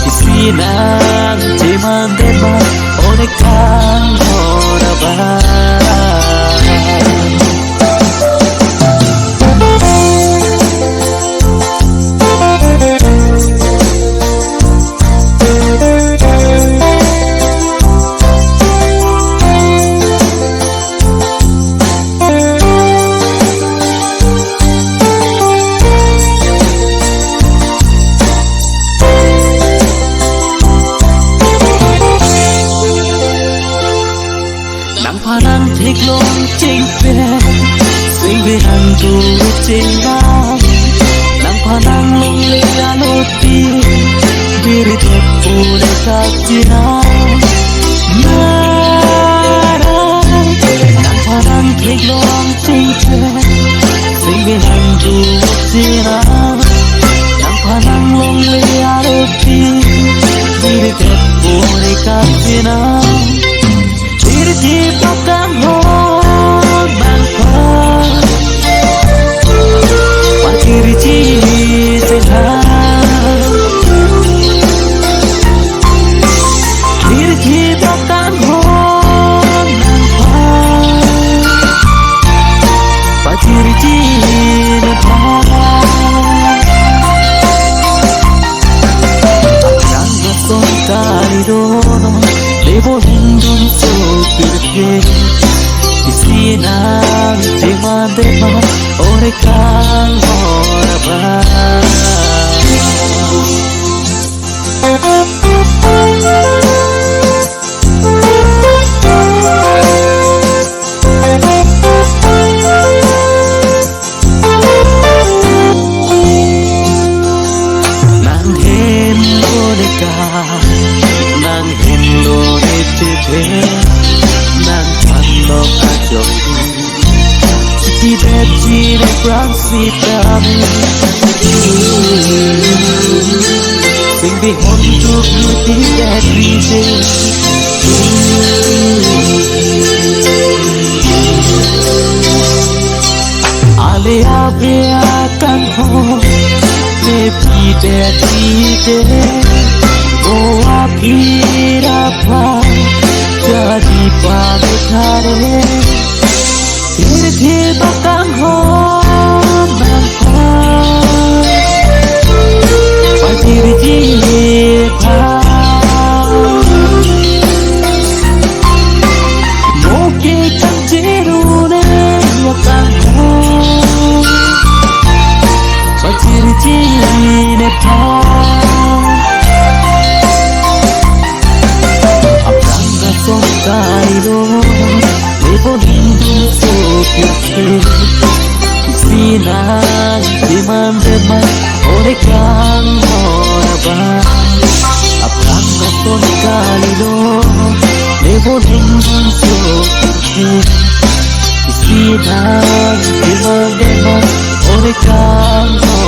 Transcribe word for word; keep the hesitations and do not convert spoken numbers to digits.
Isi nangchemandetma, o ne kanghon abang. Nangphan nangtheklong chingpen, singve nangdun chenam. Nangphan nanglongle aloti, biri thep pule kachinam. Nara, nangphan nangtheklong chingpen, singve nangdun chenam. Nangphan nanglongle aloti, biri thep pule kachinam. Jirji pakanghon nangphan, pajirji sena. Jirji pakanghon nangphan, pajirji nangphan. Aphrang ason kalidonon, levo lengdun sopirke. Isi nangchemandetma, o ne kanghon abang. Nanghenlo ne ka, nanghenlo ne chephe, nangphanlo kachok. Chitibet chini prang sitame. Singve hon tuk chitibet rije. Ale ave akanghon, ne pidet rije. Mo aphi ra pha, jadi pame khare. Jirji pakanghon nangphan, pajirji pha. Mo ke kangjirune akanghon, pajirji ne pha. Aphrang ason kalidonon, levo lengdun sopirke. Isi nangchemandetma, o ne kanghon abang. Aphrang ason kalidonon, levo lengdun sopirke. Isi nangchemandetma, o ne kanghon